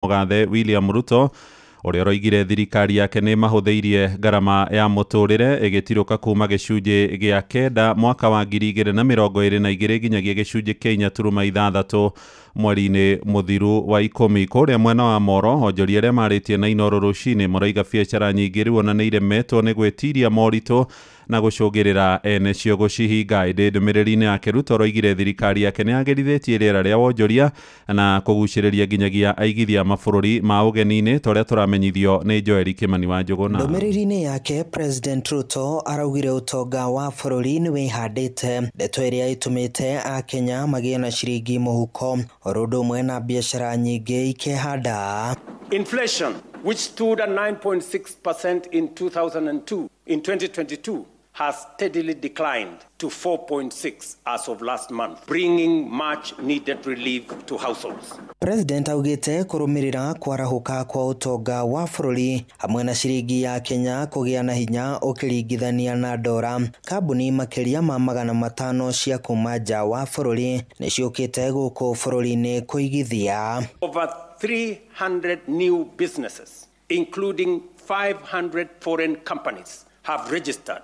Mũgathe William Ruto ũrĩa ũroigire thirikari yake nĩ mahũthĩirie ngarama ya mũtũrĩre ĩgĩtirũka kuma gĩcunjĩ gĩa 9 mwaka wa 2022 nginyagia gĩcunjĩ kĩa 4.6 mweri-inĩ mũthiru wa 10. Kũrĩa mwena wa Moro, onjoria arĩa marĩtie na Inooro rũcinĩ maroiga biacara nyingĩ rĩu ona nĩ iremetwo nĩ gwĩtiria moritũ na gũcũngĩrĩra ene cio gũcihinga. Ĩndĩ ndũmĩrĩri-inĩ yake Ruto aroigire thirikari yake nĩ yagĩrithĩtie rĩera rĩa wonjoria na kũgucĩrĩria nginyagia aigithia mabũrũri ma ũgeni-inĩ ta ũrĩa tũramenyithio nĩ Joel Kimani wa Njũgũna. Ndũmĩrĩri-inĩ yake President Ruto araugire ũtonga wa bũrũri nĩ wĩhandĩte, ndeto ĩrĩa ĩtũmĩte akenya magĩe na ciringi mũhuko oro ũndũ ũmwe na biacara nyingĩ ikehanda. Inflation, which stood at 9.6% in 2002, in 2022, has steadily declined to 4.6 as of last month, bringing much needed relief to households. President augĩte kũrũmĩrĩra kwarahũka kwa ũtonga wa bũrũri hamwe na ciringi ya Kenya kũgĩa na hinya ũkĩringithania na ndora. Kambuni makĩria ma 500 cia kuma nja wa bũrũri nĩciũkĩte gũkũ bũrũri-inĩ kũigithia. Over 300 new businesses, including 500 foreign companies, have registered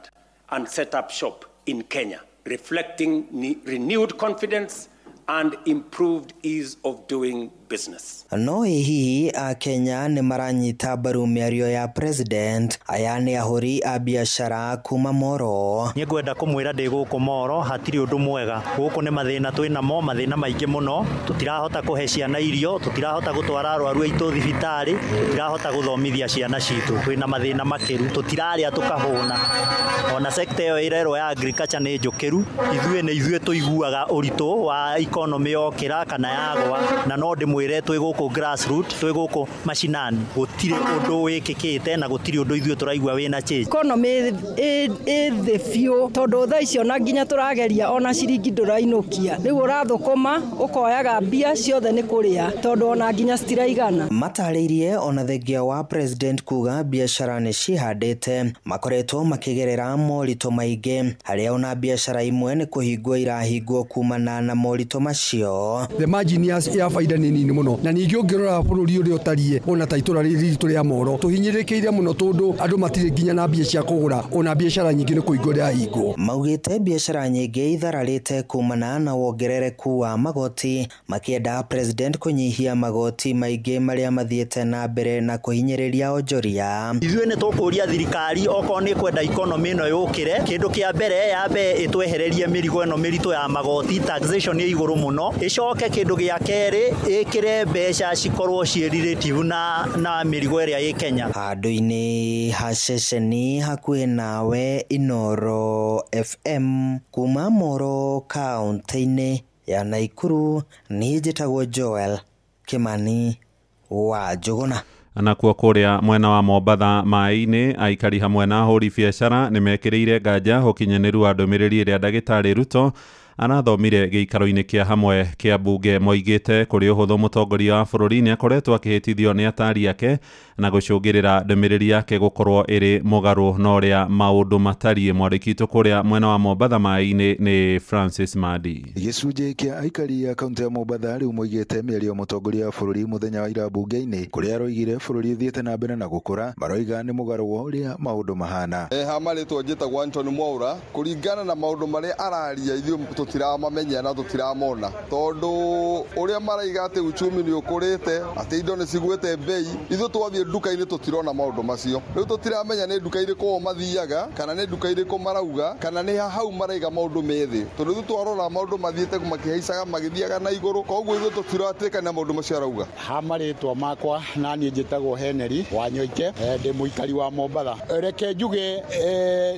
and set up shop in Kenya, reflecting renewed confidence and improved ease of doing business. No hihi akenya nĩ maranyita mbaru mĩario ya president? Aya nĩ ahũri a biacara kuma Moro. Niĩ ngwenda kũmwĩra ndĩ gũkũ Moro hatirĩ ũndũ mwega. Gũkũ nĩ mathĩna twĩnamo, mathĩna maingĩ mũno. Tũtirahota kũhe ciana irio, tũtirahota gũtwara arwaru aitũ thibitarĩ, tũtirahota gũthomithia ciana citũ. Twĩna mathĩna makĩru, tũtirarĩa tũkahũna. Ona sector ĩyo ĩrerwo ya agriculture nĩ njũkĩru. Ithuĩ nĩ ithuĩ tũiguaga ũritũ wa economy yokĩra kana yagwa, na no ndĩmwĩre twĩ gũkũ grassroot, twĩ gũkũ mashinani, gũtirĩ ũndũ wĩkĩkĩte na gũtirĩ ũndũ ithuĩ tũraigua wĩna change. Economy ĩ thĩ biũ tondũ thaa ici ona nginya tũrageria ona ciringi ndũrainũkia. Rĩu ũrathũkũma ũkoyaga mbia ciothe nĩ kũrĩa tondũ ona nginya citiraigana. Matarĩirie ona thengia wa president kuga biacara nĩ cihandĩte, makoretwo makĩgerera moritũ maingĩ harĩa ona biacara imwe nĩ kũhingwo irahingwo kumana na moritũ macio. The margin ya faida nĩ nini mũno, na ningĩ ũngĩrora bũrũri ũrĩa ũtariĩ ona ta itũra rĩrĩ ritũ rĩa Moro tũhinyĩrĩkĩire mũno tondũ andũ matirĩ nginya na mbia cia kũgũra, ona biacara nyingĩ nĩ kũhingwo irahingwo. Maugĩte biacara nyingĩ ithararĩte kumana na wongerereku wa magoti, makĩenda president kũnyihia magoti maingĩ marĩa mathiĩte na mbere na kũhinyĩrĩria onjoria. Ithuĩ nĩ tũkũria thirikari okorwo nĩ kwenda economy ĩno yũkĩre, kĩndũ kĩa mbere yambe ĩtwehererie mĩrigo ĩno mĩritũ ya magoti, taxation ĩ igũrũ mũno. Ĩcoke kĩndũ gĩa kerĩ ĩkĩre mbeca cikorwo ciĩ relative na mĩrigo ĩrĩa ĩ Kenya. Handũ-inĩ ha ceceni hakuhĩ nawe Inooro FM kuma Moro kaũntĩ-inĩ ya Naikuru, niĩ njĩtagwo Joel Kimani wa Njũgũna. Nakuo kũrĩa mwena wa Mombatha maĩ-inĩ, aikari hamwe na ahũri biacara nĩ mekĩrĩire nganja ũkinyanĩru wa ndũmĩrĩri ĩrĩa ndagĩtarĩ Ruto arathomire gĩikaro-inĩ kĩa hamwe kĩa mbunge. Moigĩte kũrĩ ũhũthũ mũtongoria wa bũrũri nĩ akoretwo akĩhĩtithio nĩ atari ake na gũcũngĩrĩra ndũmĩrĩri yake gũkorwo ĩrĩ mũgarũ na ũrĩa maũndũ matariĩ. Mwandĩki witũ kũrĩa mwena wa Mombatha maĩ-inĩ nĩ Francis Madi. Gĩcunjĩ kĩa aikari a kaũntĩ ya Mombatha rĩu moigĩte mĩario mũtongoria wa bũrũri mũthenya wa ira mbunge-inĩ kũrĩa aroigire bũrũri ũthiĩte na mbere na gũkũra, maroiga nĩ mũgarũ wa ũrĩa maũndũ mahana. Ha marĩtwa njĩtagwo Anthony Mwaura, kũringana na maũndũ marĩa araria ithuĩ tũtiramamenya na tũtiramona, tondũ ũrĩa maraiga atĩ uchumi nĩ ũkũrĩte, atĩ indo nĩ cigwĩte bei, ithuĩ twathiĩ nduka-inĩ tũtirona maũndũ macio. Rĩu tũtiramenya nĩ nduka irĩkũ o mathiaga kana nĩ nduka irĩkũ marauga kana nĩ hau maraiga maũndũ me thĩ, tondũ ithuĩ twarora maũndũ mathiĩte makĩhaicaga magĩthiaga na igũrũ, koguo ithuĩ tũtiratĩkana maũndũ macio arauga. Ha marĩtwa makwa na niĩ njĩtagwo Henry Wanyoike, ndĩ mũikari wa Mombatha. Reke njuge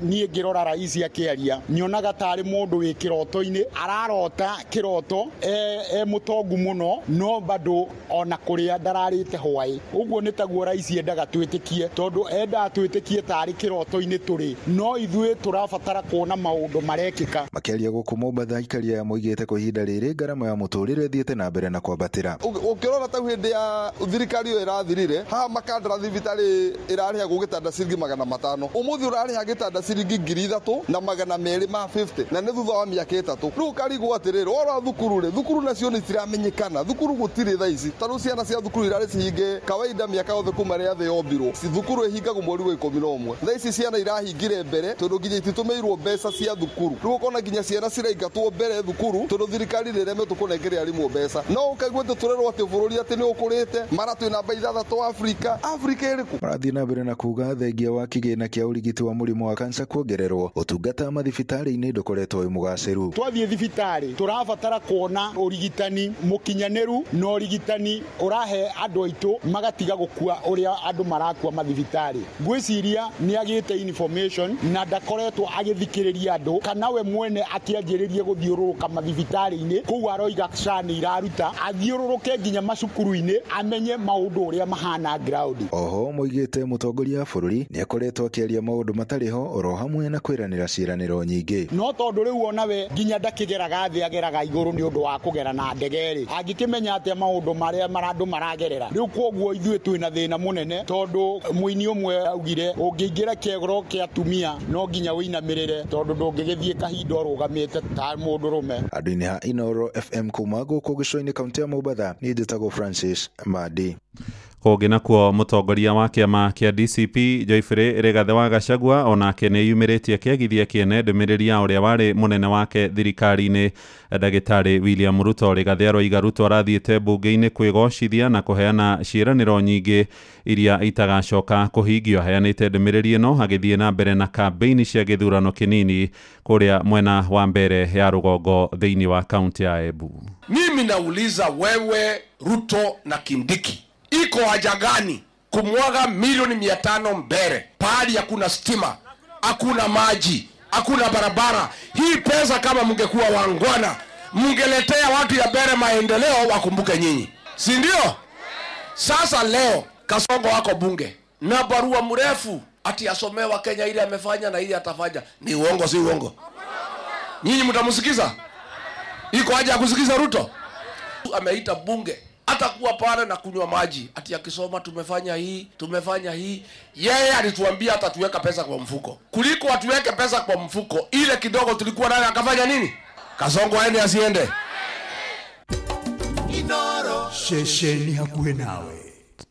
niĩ ngĩrora rais akĩaria nyonaga tarĩ mũndũ wĩ kĩroto-inĩ, ararota kĩroto e mũtongu mũno no bado ona kũrĩa ndararĩte hwaĩ. Ũguo nĩ taguo rais endaga twĩtĩkie, tondũ endaga twĩtĩkie tarĩ kĩroto-inĩ tũrĩ, no ithuĩ tũrabatara kuona maũndũ marekĩka. Makĩaria gũkũ Mombatha, aikari aya moigĩte kwa ihinda rĩrĩ ngarama ya mũtũrĩre ĩthiĩte na mbere na kwambatĩra. Ũkĩrora ta hĩndĩ ya thirikari ĩyo ĩrathirire, haha makandara thibitarĩ ĩrarĩhagwo gĩtanda ciringi 500, ũmũthĩ ũrarĩha gĩtanda ciringi 3250, na nĩ thutha wa mĩaka 3. 6. Rĩu ũkarigwo atĩrĩrĩ, wora thukuru rĩ, thukuru nacio nĩ ciramenyekana, thukuru gũtirĩ thaa ici. Ta rĩu ciana cia thukuru irarĩ cihinge kawaida mĩaka yothe kuma rĩrĩa thĩ yombirwo. Thukuru ĩhingagwo mweri wa 11. Thaa ici ciana irahingire mbere tondũ nginya ititũmĩirwo mbeca cia thukuru. Rĩu ũkona nginya ciana ciraingatwo mbere thukuru tondũ thirikari nĩĩremetwo kũnengeria arimũ mbeca. No ũkaigua atĩ tũrerwo atĩ bũrũri atĩ nĩ ũkũrĩte, mara twĩ namba 6 Afrika. Afrika ĩrĩkũ? Marathiĩ na mbere na kuga thengia wa kĩgĩna kĩa ũrigiti wa mũrimũ wa kansa kuongererwo, ũtungata mathibitarĩ-inĩ ndũkoretwo wĩ mũgacĩru. Twathiĩ thibitarĩ tũrabatara kuona ũrigitani mũkinyanĩru na ũrigitani ũrahe andũ aitũ magatiga gũkua ũrĩa andũ marakua mathibitarĩ. Ngwĩciria nĩ agĩte information na ndakoretwo agĩthikĩrĩria andũ, kana we mwene akĩanjĩrĩrie gũthiũrũrũka mathibitarĩ-inĩ kũu aroiga SHA nĩ iraruta, athiũrũrũke nginya macukuru-inĩ amenye maũndũ ũrĩa mahana ground. Oho moigĩte mũtongoria wa bũrũri nĩ akoretwo akĩaria maũndũ matarĩ ho oro hamwe na kwĩranĩra ciĩranĩro nyingĩ. No tondũ rĩu ona we nginya ndakĩgeraga thĩ, ageraga igũrũ nĩ ũndũ wa kũgera na ndege rĩ, angĩkĩmenya atĩa maũndũ marĩa andũ maragerera. Rĩu kwoguo ithuĩ twĩna thĩna mũnene tondũ mũini ũmwe augire ũngĩingĩra kĩgoro kĩa atumia no nginya ũinamĩrĩre tondũ ndũngĩgĩthiĩ kahinda ũrũgamĩte ta mũndũrũme. Andũ-inĩ ha Inooro FM kuma gũkũ gĩcũa-inĩ kaũntĩ ya Mombatha, niĩ njĩtagwo Francis Madi. Kũngĩ nakuo mũtongoria wa kĩama kĩa DCP Geoffrey Rigathĩ wa Gachagua onake nĩ yumĩrĩtie akĩagithia kĩene ndũmĩrĩri ya ũrĩa warĩ mũnene wake thirikari-inĩ ndagĩtarĩ William Ruto. Rigathĩ aroiga Ruto arathiĩte mbunge-inĩ kwĩgocithia na kũheana ciĩranĩro nyingĩ iria itagacoka kũhingio. Aheanĩte ndũmĩrĩri ĩno agĩthiĩ na mbere na kambĩini cia gĩthurano kĩnini kũrĩa mwena wa mbere ya rũgongo thĩinĩ wa kaunti ya Embu. Mimi nauliza wewe Ruto na Kindiki, iko haja gani kumwaga milioni 500 mbele pahali hakuna stima, hakuna maji, hakuna barabara? Hii pesa kama mngekuwa wangwana mngeletea watu ya mbele maendeleo, wakumbuke nyinyi, si ndio? Sasa leo Kasongo wako bunge na barua mrefu ati asomewa Kenya ile amefanya na ile atafanya. Ni uongo, si uongo? Nyinyi mtamsikiza? Iko haja ya kusikiza Ruto? Ameita bunge atakuwa pale na kunywa maji ati akisoma tumefanya hii, tumefanya hii. Yeye alituambia atatuweka pesa kwa mfuko. Kuliko atuweke pesa kwa mfuko ile kidogo tulikuwa nayo akafanya nini? Kasongo aende asiende? Ceceni hakuhĩ nawe.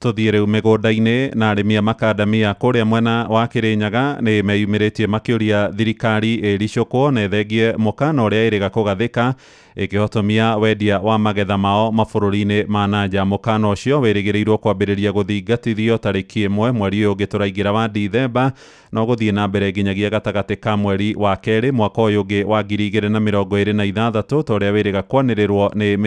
Tũthiĩ rĩu mĩgũnda-inĩ na arĩmi a makandamia kũrĩa mwena wa Kĩrĩnyaga nĩ meyumĩrĩtie makĩũria thirikari ĩricũkwo na ĩthengie mũkana ũrĩa ĩrĩga kũgathĩka ĩkĩhotomia wendia wa magetha mao mabũrũri-inĩ ma nanja. Mũkana ũcio wĩrĩgĩrĩirwo kwambĩrĩria gũthingatithio tarĩki 1 mweri ũyũ ũngĩ tũraingĩra wa Dithemba no gũthiĩ na mbere nginyagia gatagatĩ ka mweri wa kerĩ mwaka ũyũ ũngĩ wa 2026 ta ũrĩa wĩrĩga kwanĩrĩrwo nĩ